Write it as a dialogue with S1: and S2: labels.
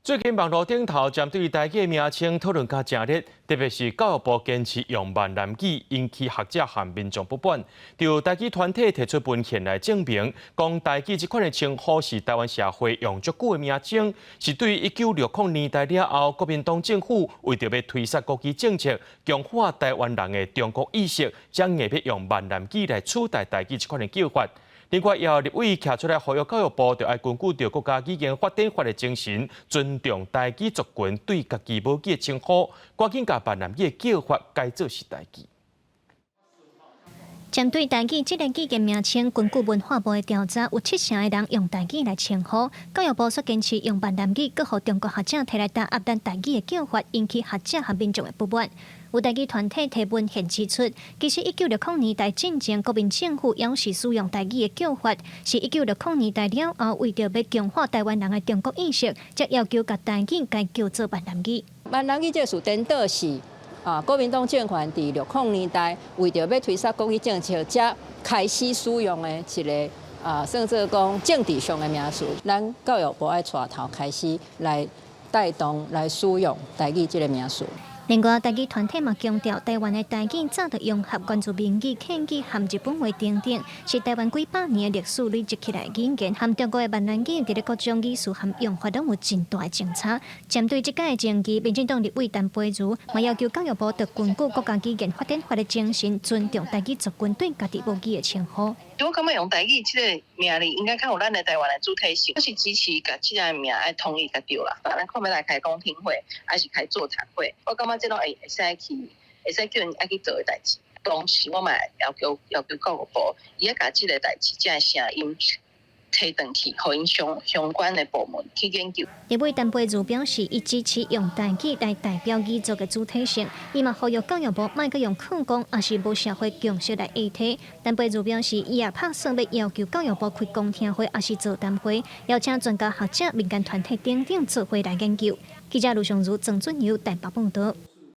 S1: 最近網路頂頭針對台語的名稱討論甲誠熱，特別是教育部堅持用閩南語，引起學者和民眾不滿。就台語團體提出文獻來證明，講台語這款的稱呼是台灣社會用足久的名稱，是對1960年代了後，國民黨政府為著欲推捒國語政策，強化台灣人的中國意識，才硬欲用閩南語來取代台語這款的叫法。另外，也有立委徛出來呼籲教育部，著愛根據著國家語言發展法的精神，尊重台語族群對家己母語的稱呼，趕緊共閩南語的叫法改做是台語。
S2: 針對台語這个語言名稱，根據文化部的調查，有七成的人用台語來稱呼。教育部煞堅持用閩南語，閣予中國學者提來打壓咱台語的叫法，引起學者和民眾的不滿。有台語團體提文獻指出，其實1960年代進前，國民政府猶是使用台語的叫法，是1960年代了後，為著欲強化台灣人的中國意識，才要求共台語改叫做閩南語。
S3: 閩南語這個詞顛倒是啊，國民黨政權佇六零年代為著欲推捒國語政策，才開始使用的一个啊，算做講政治上的名詞。咱教育部愛帶頭開始來帶動來使用台語這个名詞。
S2: 另外，台語團體嘛強調，台灣的台語早就融合原住民語、客語和日本話等等，是台灣幾百年的歷史累積起來的語言，和中國的閩南語佇咧各種語詞和用法攏有真大的爭差。針對這個爭議，民進黨立委陳培儒嘛要求教育部著根據國家語言發展法的精神，尊重台語族群對家己母語的稱呼。
S4: 我感覺用台語這个名字應該較有咱的台灣的主體性，我是支持共這个名愛統一就對啦。咱看欲來開公聽會，還是開座談會，我感覺這攏會使去，會使叫𪜶愛去做的代誌。同時，我嘛要求教育部，伊愛共這个代誌，這个聲音提轉去，予𪜶相關的部門去研究。
S2: 立委陳培儒表示，伊支持用台語來代表語族的主體性，伊嘛呼籲教育部莫閣用曠講，抑是無社會共識來下提。陳培儒表示，伊也拍算欲要求教育部開公聽會，抑是座談會，邀請專家學者、民間團體等等做伙來研究。記者盧尚如、曾俊友台北報道。